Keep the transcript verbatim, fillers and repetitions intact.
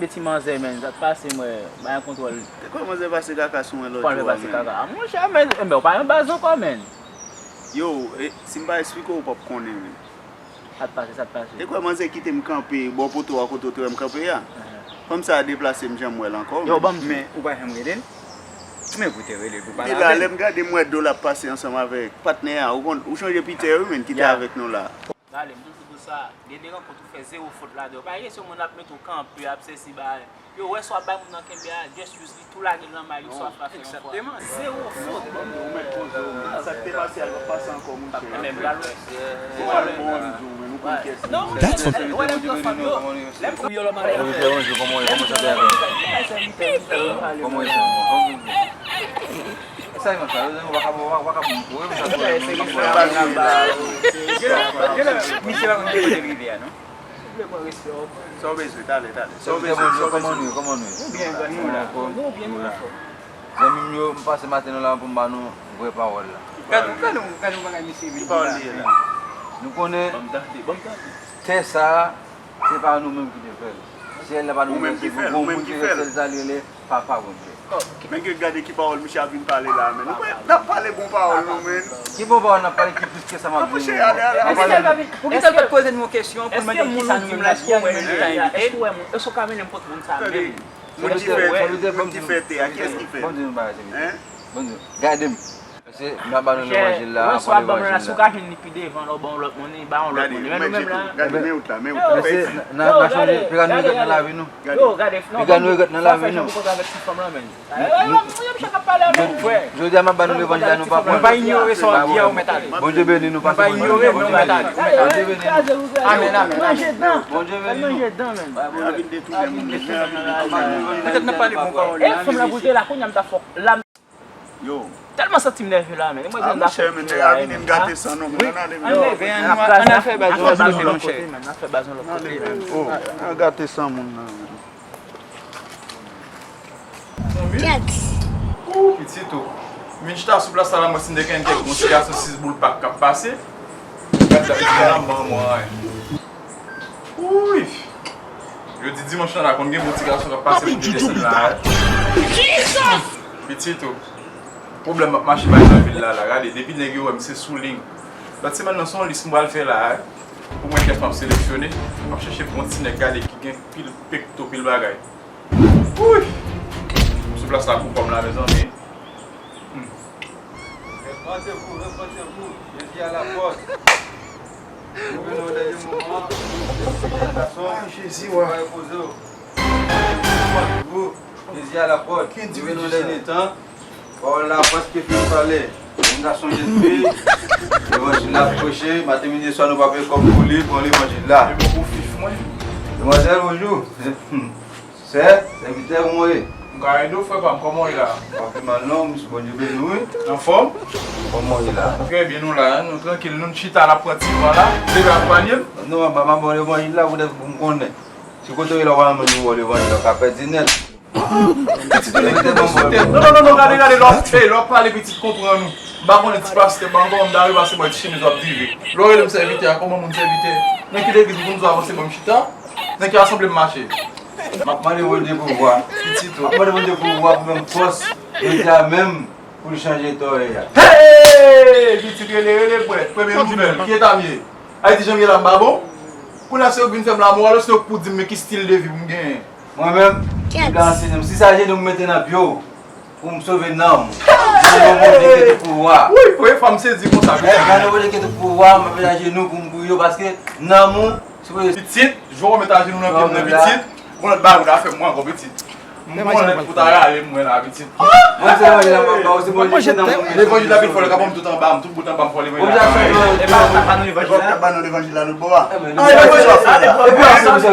Ti manzè, menn, sa k pase, mwen, bay yon kontwòl. Te kwè manzè pase kaka sou mwen lòt jou a, menn. Pase kaka. A, monchè, menn, enben, ou pa nan baz ankò, menn. Yo, e, si m pa eksplike w, ou p ap konnen, menn. Sa t pase, sa t pase. Te kwè manzè kite m kanpe bò poto a kote w te wè m kanpe a. Fanm sa a deplase, m janm wè l ankò, menn. Yo, ban m di. Men, ou pa janm rele l? Men ou te rele l pou pale avè l. Epi la, lè m gade, m wè do l ap pase ansanm avèk patnè a. Ou konn, ou chonje Pitè, wi, menn, ki te avèk nou la. Gade, m toujou di w sa, gen de rankont ou fè zewo fot ladan yo. Pa kesyon moun ap mete w kanpe, ap sesi bagay. Yo, wè sa w ap bay moun nan kenbe a, just use li, tou lage l nan may li, sa w ap fè yon fwa. Egzakteman. Zewo fot. Ou mèt poze w, men. Sa k te pase a, l p ap pase ankò, monchè. Menm pral wè. Bon, bon, bon, men nou konn kiyès li. Non, monchè, wè lè m pran fanm yo, lè m pran. Wi, yo, lòm ale. Bonjou, kòman w ye? Kòman sa te ye? Kòman w ye, sè? E sa, e sa, yo, yo, w ap, w ap, w ap, w ap, w ap, w ap, misye pa konn ki kote l rive a, non? Sa w bezwen, talè, talè. Sa w bezwen, sa w bezwen. Kòman nou ye, kòman nou ye? Nou byen, zanmi, nou la. Nou byen, nou anfòm. Zanmi m yo, m pase maten nan la pou m ba nou vrè pawòl la. Gade, gade, gade bagay misye vin di la. Ki pawòl li ye la? Nou konnen tè sa a, se pa nou menm ki te fè l. Syèl la pa nou menm, se pou gwo moun ki fè l, sa l rele Papa Bondye. Men gen, gade ki pawòl misye ap vin pale la, menn. Nou pa, n ap pale bon pawòl, nou, menn. Ki bon pawòl n ap pale ki plis ke sa m ap di nou? Poukisa l pa t poze nou yon kesyon pou l mande kisa nou menm n ap di a, nou menm nou ta envite l? Èske w wè moun, èske w ka mennen m kot moun sa a menm? Moun ki fè, moun ki fè tè a, kiyès ki fè l? Hein? Gade m. Mesye, m ap ba nou levanjil la, pran levanjil la. Si w ka jwenn li pi devan, lè w ba yon lòt moun, li ba yon lòt moun. Men nou menm la. Gade, men wout la, men wout la. Mesye, n a, n a chanje, piga nou regrèt nan lavi nou. Yo, gade, non, piga nou regrèt nan lavi nou. Sa fè jan pou kontre avèk ti fanm lan, menn. Jodi a, m ap ba nou levanjil la, nou pa pran. Nou pa inyore sa w ap di a, ou mèt ale. Bondye beni nou, pase bondye. Nou pa inyore, men ou mèt ale. Bondye beni nou. Amèn, amèn, amèn. Bondye beni nou. Petèt n ap pale bon pawòl la. E fanm la pou l te la, kounye a m ta fòk la. Yo. Tèlman santi m nève la, men. Ah, monchè, men nèg a vin gate san nou, men. Ann ale, men. Ann al fè baz nou lòt kote, men. Ann al fè baz nou lòt kote, men. Oh, ann gate san moun nan, men. Ou, pitit ou. M vin chita sou plas la, la, mwen si m te gen kèk bon ti gason sis boul pak k ap pase. Gade sa, pitit la, m ban mwen anyen. Wouy! Yo di dimanch lan la konn gen bon ti gason k ap pase pou desann la. Pitit ou. Pwoblèm m ap mache bay nan vil la, la. Gade, depi nèg yo wè m se sou liy. Lòt semèn nan se yon lis m pral fè la, pou mwen kèk fanm seleksyone. M ap chèche pou yon ti nèg gade ki gen pil pekto, pil bagay. Wouy! M sou plas la pou kòm la, mezanmi. Hmm. Repantez-vous, repantez-vous, Jésus à la porte. Nous venons au dernier moment. Jezi, wa. Repoze w. Repantez-vous, Jésus à la porte. Nous venons au dernier temps. Pawòl la prèske fin pale. Moun gason, jèn fi, levanjil la ap preche, maten, midi, swa, nou pa peye kòb pou li, pran levanjil la. E bon pou fif mwen. Demwazèl, bonjou. Sè, sèvitè, kòman w ye? M ka ede w, frè pa m, kòman w ye la? Pa pi mal non, m si Bondye beni w, wi. Anfòm? Kòman w ye la? Trè byen, nou la, nou trankil, nou chita, n ap pran ti van la. Bebe ap panye l? Non, m pa, m ap ba w levanjil la, poutèt pou m konnen. Si kote w ye la, w pa janm jwenn nouvo levanjil la, w ka pèdi nèt. Pitit ou nèg ki tonbe sou tèt. Non, non, non, non, gade, gade, lè w, ey, lè w ap pale pitit konprann ou. M pa konnen ti pastè, m pa konnen kòman m ta repase mwen ti chemiz w ap drive. Lè w rele m sèvitè a, kòman moun sèvitè? Nan ki legliz ou konn di w avanse ban m chita? Nan ki asanble m mache? M ap mande Bondye pouvwa. Pitit ou. M ap mande Bondye pouvwa pou menm fòs. Jodi a menm pou l chanje eta w ye a. Hey! Pitit rele, rele bwè. Premye nouvèl. Ki eta m ye? Ayiti jan m ye la m pa bon? Kounye a se yo k vin fè m lanmou, alò se yo k pou di m men ki stil de vi pou m genyen. Mwen menm, m ka anseye m. Si se ajenou m mete nan pye w pou m sove nanm ou, nan non Bondye ki tout pouvwa. Wi, premye fwa m sezi konsa. Nan non Bondye ki tout pouvwa, m ap mete ajenou pou m priye w paske nanm ou sipoze. Pitit, jodi w mete ajenou nan pye m nan pitit, gon lòt bagay ou ta fè m mwen ankò pitit. M gon lèt pou ta rale mwen la pitit. Mwen se manje la, mwen pa ou se manje nan mwen. Levanjil la pi fò, l ka ban m tout anba m, tout bout anba m fò levanjil la. Epa, sa pa nan levanjil la. Sa pa nan levanjil la, lòt bò a. Ah, levanjil la. Epi ansanm sa,